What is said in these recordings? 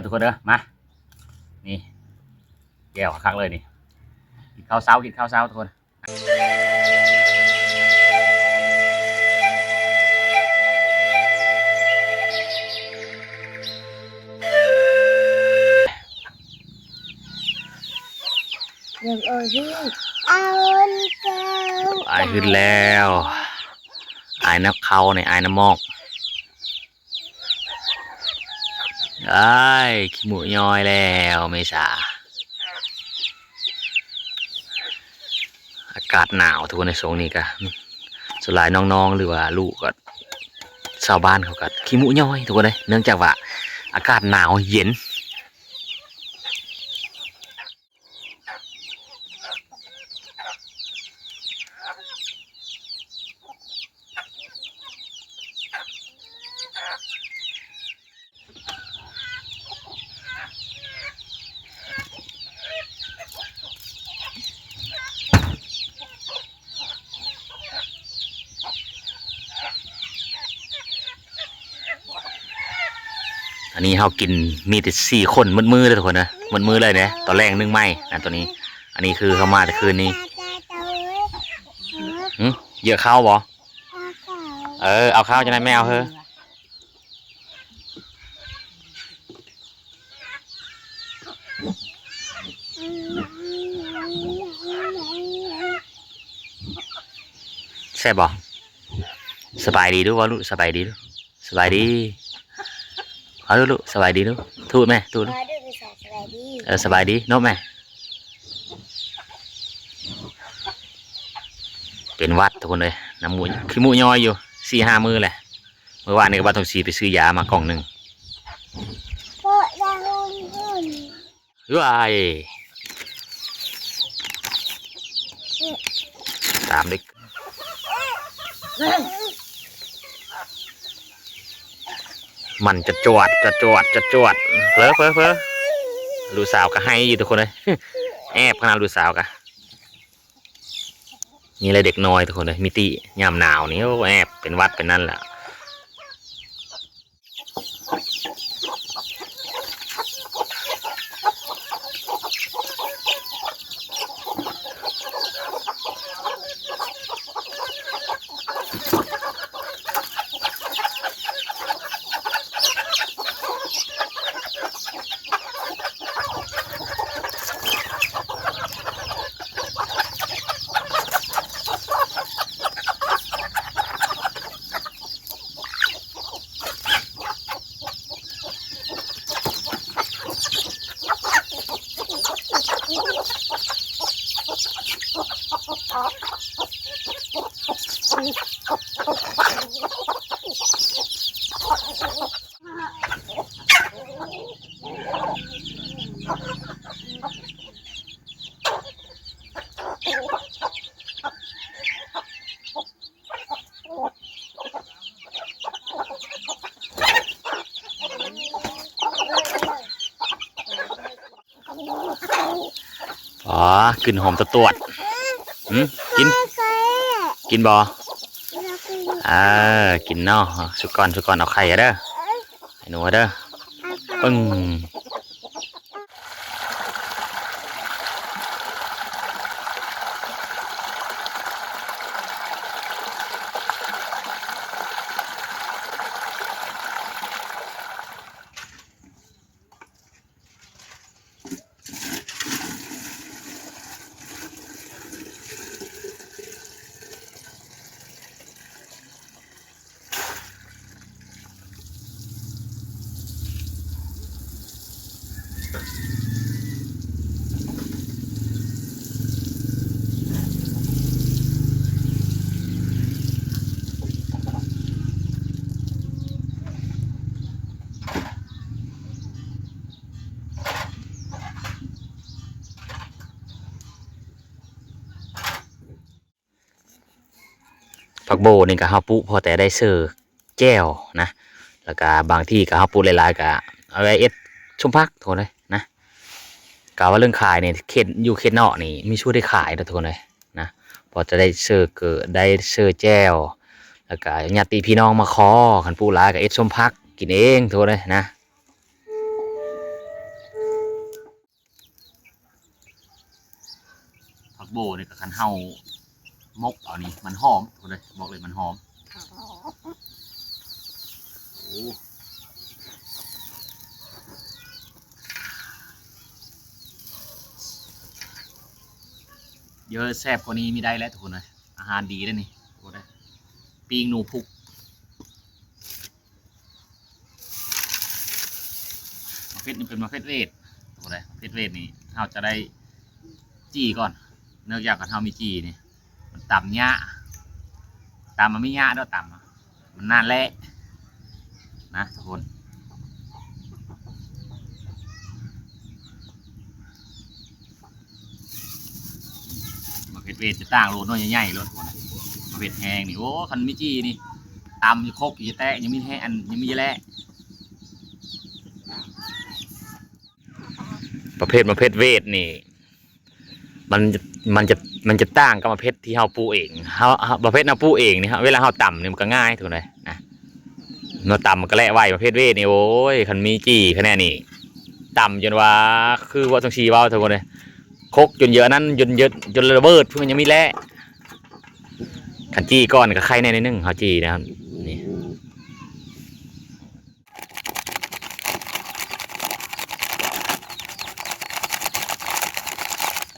ທຸກຄົນເດີ ມາ ນີ້ ແຈ່ວຄັກເລີຍນີ້ ກິນເຂົ້າເຊົ້າ ກິນເຂົ້າເຊົ້າທຸກຄົນ. ອ້າຍຮຶດແລ້ວ ອ້າຍນ້ຳເຂົ້ານີ້ ອ້າຍນ້ຳໝອກ. ອ້າຍ ຂີ້ມູກຍ້ອຍແລ້ວເມສາ. ອາກາດໜາວທຸກຄົນ ໃນຊ່ວງນີ້ກະ ສ່ວນຫຼາຍນ້ອງໆ ຫຼືວ່າລູກກໍ ຊາວບ້ານເຂົາກໍຂີ້ມູກຍ້ອຍທຸກຄົນເອີຍ ເນື່ອງຈາກວ່າອາກາດໜາວເຢັນ. ອັນນີ້ເຮົາກິນມີແຕ່ສີ່ຄົນໝົດມື້ເດີທຸກຄົນເດີ ໝົດມື້ເລີຍເດ້. ຕອນແລງໜຶ້ງໃໝ່ນະ ຕົວນີ້ ອັນນີ້ຄືເຮົາມາແຕ່ຄືນນີ້. ຫຶ ເຍອະເຂົ້າບໍ່? ເອີ ເອົາເຂົ້າຈັ່ງໃດແມ່ເອົາເຮີ. ແຊບບໍ່? ສະບາຍດີດູ ເວົ້າດູ ສະບາຍດີດູ ສະບາຍດີ ເອົາດູລູກ ສະບາຍດີດູ ທູດແມ່ ທູດດູ ສະບາຍດີ ເອີ ສະບາຍດີ ນົບແມ່. ເປັນຫວັດທຸກຄົນເອີຍ ນ້ຳມູກ ຂີ້ມູກຍ້ອຍຢູ່ສີ່ຫ້າມື້ແຫຼະ. ມື້ວານນີ້ກໍບ່າວທອງສີໄປຊື້ຢາມາກ່ອງໜຶ່ງ. ເອີຍ ຕາມເດັກ ມັນຈະຈວດ ຈະຈວດ ຈະຈວດ ເຜີ ເຜີ ເຜີ. ລູກສາວກໍໄຫ້ຢູ່ທຸກຄົນເອີຍ ແອບຂະໜາດລູກສາວກະ. ນີ້ແຫຼະເດັກນ້ອຍທຸກຄົນເອີຍ ມີຕິຍາມໜາວນີ້ ໂອ້ ແອບເປັນຫວັດເປັນນັ້ນແຫຼະ. ອໍ ກິ່ນຫອມຕະຕວດ. ຫຶ ກິນ ກິນບໍ່? ເອີ ກິນເນາະ. ສຸກກ່ອນ ສຸກກ່ອນ ເອົາໄຂ່ເດີ ໃຫ້ໜູເດີ. ປຶ້ງ. ຜັກໂບນີ້ກໍເຮົາປູກພໍແຕ່ໄດ້ເຊີແຈ່ວນະ ແລ້ວກໍບາງທີ່ກໍເຮົາປູກຫຼາຍໆ ກໍເອົາໄວ້ເຮັດສົມຜັກ ທຸກຄົນເອີຍນະ. ກະວ່າເລື່ອງຂາຍນີ້ ເຂດ ຢູ່ເຂດນອກນີ້ມີສູ່ໄດ້ຂາຍເດີ ທຸກຄົນເອີຍນະ ພໍຈະໄດ້ເຊີເກີ ໄດ້ເຊີແຈ່ວ ແລ້ວກະຍາດຕິພີ່ນ້ອງມາຂໍ ຄັນປູກຫຼາຍກໍເຮັດສົມຜັກກິນເອງ ທຸກຄົນເອີຍນະ. ໂບ້ນີ້ກໍຄັນເຮົາໝົກເອົານີ້ມັນຫອມ ເລີຍ ບອກເລີຍມັນຫອມ. ໂອ້ ເຢີ ແຊບກວ່ານີ້ມີໄດ້ແລ້ວທຸກຄົນເອີຍ. ອາຫານດີເດ້ນີ້ ໂອ້ ໄດ້ ປີ້ງໜູພຸກ. ໝາກເຜັດນີ້ເປັນໝາກເຜັດເວດ ໂອ້ ໄດ້ ໝາກເຜັດເວດນີ້ເຮົາຈະໄດ້ຈີ່ກ່ອນ. ເນື່ອງຈາກຄັນເຮົາມີຈີ່ນີ້ ມັນຕຳຍາກ ຕຳມັນມີຍາກດອກ ຕຳມັນນານແຫຼະນະທຸກຄົນ. ໝາກເຜັດເວດຈະຕ່າງໂລດ ໜ່ວຍໃຫຍ່ໆໂລດ ໝາກເຜັດແຫ້ງນີ້. ໂອ້ ຄັນມີຈີ່ນີ້ ຕຳຢູ່ຄົກຢູ່ແຕະ ຍັງມີແຮ ອັນ ຍັງມີຢູ່ແຫຼະ. ປະເພດໝາກເຜັດເວດນີ້ ມັນ ມັນຈະ ມັນຈະຕ່າງກັບໝາກເຜັດທີ່ເຮົາປູກເອງ. ເຮົາ ເຮົາ ໝາກເຜັດເຮົາປູກເອງນີ້ ເຮົາ ເວລາເຮົາຕຳນີ້ມັນກໍງ່າຍທຸກຄົນເອີຍນະ. ເຮົາຕຳມັນກໍແຫຼະໄວ. ໝາກເຜັດເວດນີ້ ໂອ້ຍ ຄັນມີຈີ່ຂະແໜງນີ້ ຕຳຈົນວ່າ ຄືວ່າຈັ່ງຊີ້ເວົ້າທຸກຄົນເອີຍ ຄົກຈົນເຍອະນັ້ນ ຈົນເຍອະ ຈົນລະເບີດ ເພິ່ນຍັງມີແຫຼະ. ຄັນຈີ່ກ່ອນກໍໄຄແດ່ໜ້ອຍໜຶ່ງ ເຮົາຈີ່ນະ ນີ້.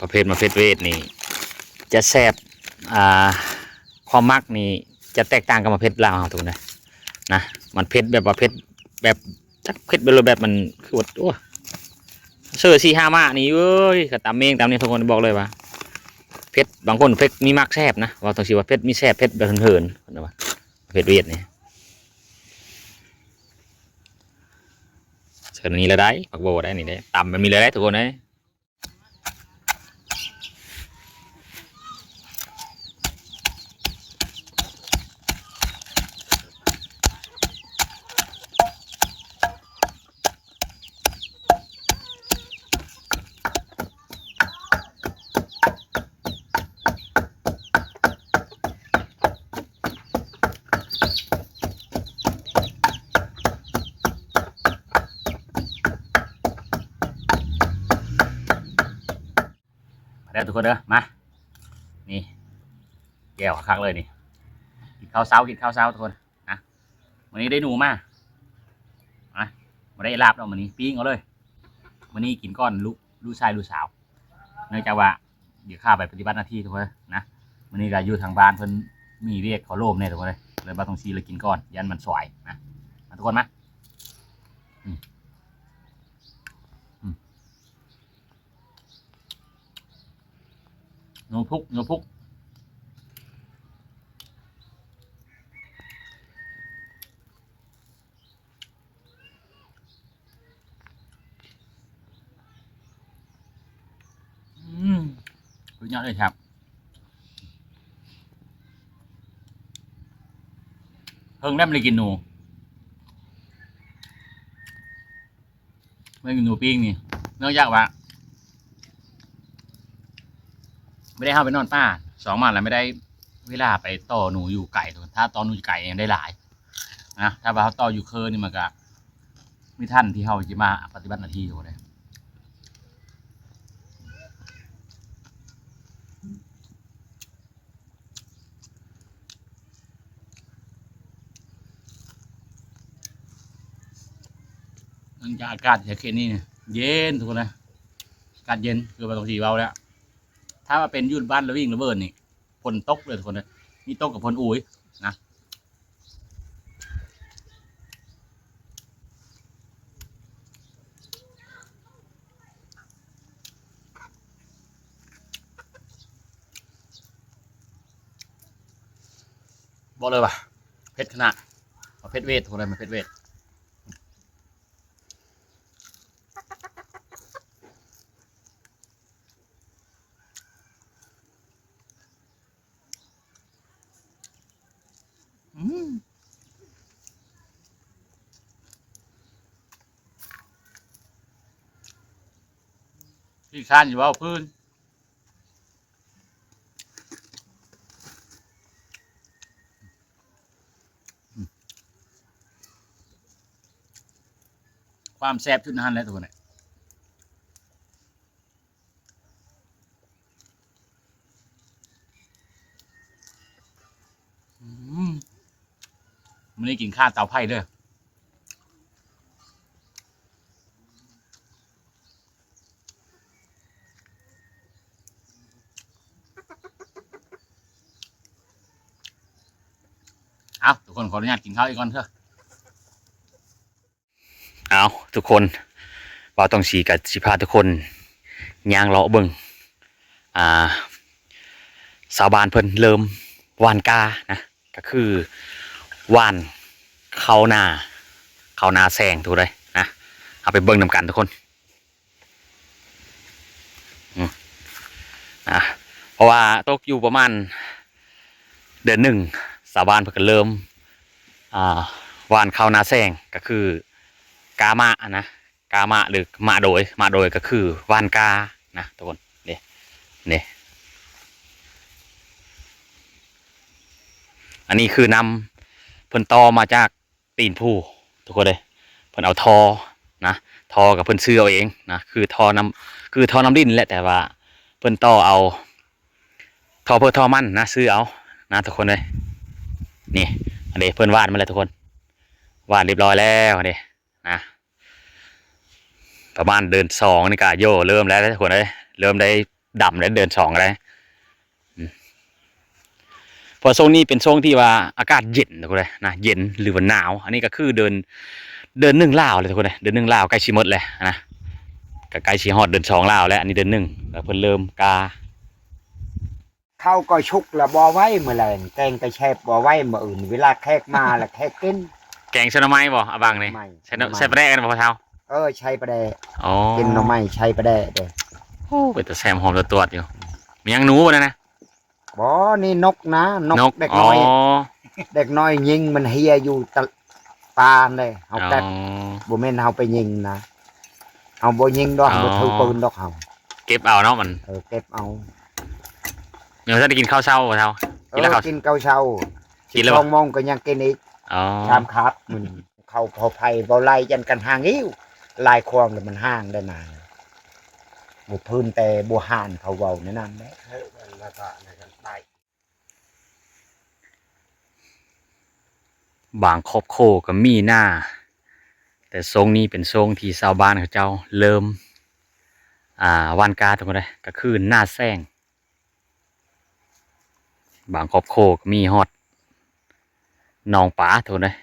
ປະເພດໝາກເຜັດເວດນີ້ຈະແຊບ ອ່າ ຄວາມມັກນີ້ຈະແຕກຕ່າງກັບໝາກເຜັດລາວເຮົາທຸກຄົນເອີຍນະ. ມັນເຜັດແບບວ່າເຜັດແບບ ຈັກເຜັດແບບ ແບບມັນຄືວ່າ ໂອ້ ເຊີສີ່ຫ້າໝາກນີ້ເອີຍ ກໍຕຳແມ່ງຕຳນີ້ທຸກຄົນ ບອກເລີຍວ່າເຜັດ. ບາງຄົນເຜັດມີມັກແຊບນະ ເວົ້າຈັ່ງຊີ້ວ່າເຜັດມີແຊບ ເຜັດແບບເຫີນໆ ເພິ່ນວ່າ ເຜັດເວດນີ້. ເຊີນີ້ລະໄດ້ ໝາກໂບໄດ້ນີ້ເດ້ ຕຳແບບນີ້ເລີຍເດ້ທຸກຄົນເອີຍ. ມາເດີທຸກຄົນເດີ ມາ ນີ້ ແຈ່ວຄັກເລີຍນີ້ ກິນເຂົ້າເຊົ້າ ກິນເຂົ້າເຊົ້າທຸກຄົນນະ. ມື້ນີ້ໄດ້ໜູມາ ມາ ບໍ່ໄດ້ລາບດອກ ມື້ນີ້ປີ້ງເອົາເລີຍ. ມື້ນີ້ກິນກ່ອນລູກ ລູກຊາຍລູກສາວ ເນື່ອງຈາກວ່າ ດຽວຂ້າໄປປະຕິບັດໜ້າທີ່ທຸກຄົນນະ. ມື້ນີ້ກໍຢູ່ທາງບ້ານເພິ່ນມີວຽກ ເຂົາໂລມແດ່ທຸກຄົນເອີຍ ເລີຍບໍ່ຕ້ອງຊີ ເລີຍກິນກ່ອນ ຢ້ານມັນສວາຍນະ. ມາທຸກຄົນມາ ອືມ ອືມ ໂນພຸກ ໂນພຸກ. ອືມ ສຸດຍອດເລີຍ ແຊບ ເພິ່ງແລ້ວບໍ່ໄດ້ກິນໜູ ບໍ່ໄດ້ກິນໜູປີ້ງນີ້ ເນື່ອງຈາກວ່າ ບໍ່ໄດ້ເຮົາໄປນອນປ່າ ສອງມາແລ້ວບໍ່ໄດ້ເວລາໄປຕໍ່ໜູຢູ່ໄກ ຖ້າຕໍ່ໜູຢູ່ໄກຍັງໄດ້ຫຼາຍ ນະ ຖ້າວ່າເຮົາຕໍ່ຢູ່ເຄີນີ້ ມັນກະມີທັນທີ່ເຮົາຊິມາປະຕິບັດໜ້າທີ່ຢູ່ເດ້. ເນື່ອງຈາກອາກາດແຖວເຂດນີ້ເຢັນທຸກຄົນເອີຍ ອາກາດເຢັນ ຄືວ່າຕ້ອງຊິເວົ້າແລ້ວ ຖ້າວ່າເປັນຢູ່ບ້ານລະວິງລະເວີນນີ້ ຝົນຕົກເລີຍທຸກຄົນເອີຍ ມີຕົກກັບຝົນອຸຍນະ. ບອກເລີຍວ່າເຜັດຂະໜາດ ເຜັດເວດ ທຸກຄົນເອີຍ ມັນເຜັດເວດ. ອືມ ຂີ້ຄ້ານຊິເວົ້າພື້ນ ຄວາມແຊບຢູ່ໃນຫັ້ນແຫຼະທຸກຄົນເອີຍ. ມື້ນີ້ກິນຂ້າວເຕົາໄຟເດີ້. ເອົາ ທຸກຄົນ ຂໍອະນຸຍາດກິນເຂົ້າອີກກ່ອນເດີ້. ເອົາ ທຸກຄົນ ບ່າວຕ້ອງສີກໍຊິພາທຸກຄົນຍ່າງເລາະເບິ່ງ ອ່າ ຊາວບ້ານເພິ່ນເລີ່ມຫວ່ານກ້ານະ ກໍຄືຫວ່ານເຂົ້ານາ ເຂົ້ານາແຊງ ທຸກຄົນເອີຍນະ. ເຮົາໄປເບິ່ງນຳກັນ ທຸກຄົນ. ອືມ ນະ ເພາະວ່າຕົກຢູ່ປະມານເດືອນໜຶ່ງ ຊາວບ້ານເພິ່ນກໍເລີ່ມ ອ່າ ຫວ່ານເຂົ້ານາແຊງ ກໍຄືກ້າມະນະ ກ້າມະ ຫຼື ມະໂດຍ ມະໂດຍກໍຄືຫວ່ານກ້ານະ ທຸກຄົນ. ເດ້ ເດ້ ອັນນີ້ຄືນ້ຳເພິ່ນຕໍ່ມາຈາກ ຕີນພູ ທຸກຄົນເອີຍ. ເພິ່ນເອົາທໍ່ນະ ທໍ່ກໍເພິ່ນຊື້ເອົາເອງນະ ຄືທໍ່ນ້ຳ ຄືທໍ່ນ້ຳດິນແຫຼະ ແຕ່ວ່າເພິ່ນຕໍ່ເອົາທໍ່ເພິ່ນ ທໍ່ມັນນະ ຊື້ເອົານະ ທຸກຄົນເອີຍ. ນີ້ ອັນນີ້ເພິ່ນຫວ່ານມາແລ້ວ ທຸກຄົນ ຫວ່ານຮຽບຮ້ອຍແລ້ວເດ້ນະ. ປະມານເດືອນສອງນີ້ກະ ໂຢ ເລີ່ມແລ້ວ ທຸກຄົນເອີຍ ເລີ່ມໄດ້ ດຳໄດ້ເດືອນສອງກໍໄດ້. ອືມ ເພາະຊ່ວງນີ້ເປັນຊ່ວງທີ່ວ່າອາກາດເຢັນ ທຸກຄົນເອີຍນະ ເຢັນ ຫຼືວ່າໜາວ. ອັນນີ້ກໍຄືເດືອນ ເດືອນໜຶ່ງລາວແລ້ວ ທຸກຄົນເອີຍ ເດືອນໜຶ່ງລາວໃກ້ຊິໝົດແລ້ວນະ ກໍໃກ້ຊິຮອດເດືອນສອງລາວແລ້ວ. ອັນນີ້ເດືອນໜຶ່ງ ແລ້ວເພິ່ນເລີ່ມກ້າ. ເຂົ້າກໍສຸກລະບໍ່ໄວ້ມື້ແລງ ແກງກໍແຊບບໍ່ໄວ້ມື້ອື່ນ ເວລາແຂກມາລະແຂກກິນ. ແກງໃສ່ໜໍ່ໄມ້ບໍ່ ອາບັງນີ້? ໜໍ່ໄມ້ ໃສ່ ໃສ່ປາແດກກັນບໍ່ພໍ່ເຖົ້າ? ເອີ ໃສ່ປາແດກ. ອໍ ກິນໜໍ່ໄມ້ໃສ່ປາແດກເດ້. ໂອ້ ເປັນຕາແຊມຫອມຕາຕວດຢູ່. ມີຫຍັງ ໜູບໍ່ນັ້ນນະ? ບໍ່ ນີ້ນົກນະ ນົກ ນົກ ເດັກນ້ອຍ. ອໍ ເດັກນ້ອຍຍິງມັນເຮຍຢູ່ຕະ ປ່າຫັ້ນເດ້ ເຮົາກັດ. ອໍ ບໍ່ແມ່ນເຮົາໄປຍິງນະ ເຮົາບໍ່ຍິງດອກ. ອໍ ບໍ່ຖືປືນດອກເຮົາ ເກັບເອົາເນາະມັນ. ເອີ ເກັບເອົາ. ຍັງບໍ່ທັນໄດ້ກິນເຂົ້າເຊົ້າບໍ່ເຖົ້າ? ກິນແລ້ວເຂົ້າ ເອີ ກິນເຂົ້າເຊົ້າ. ກິນແລ້ວ ສິບສອງໂມງກໍຍັງກິນອີກ. ອໍ ຊາມຄາບມື້ນີ້. ເຂົ້າພໍໄຜ່ບໍ່ໄລ່ ຢ້ານກັນຫ່າງຫິ້ວ ຫຼາຍຄວາງແລ້ວມັນຫ່າງໄດ້ນານ ບໍ່ພື້ນແຕ່ບໍ່ຫ່ານ ເຂົາເວົ້າແນວນັ້ນເດ້. ບາງຄອບຄົວກໍມີນາ ແຕ່ຊ່ວງນີ້ເປັນຊ່ວງທີ່ຊາວບ້ານເຂົາເຈົ້າເລີ່ມ ອ່າ ຫວ່ານກ້າ ທຸກຄົນເອີຍ ກໍຄືນາແຊງ. ບາງຄອບຄົວກໍມີຮອດໜອງປາ ທຸກຄົນເອີຍ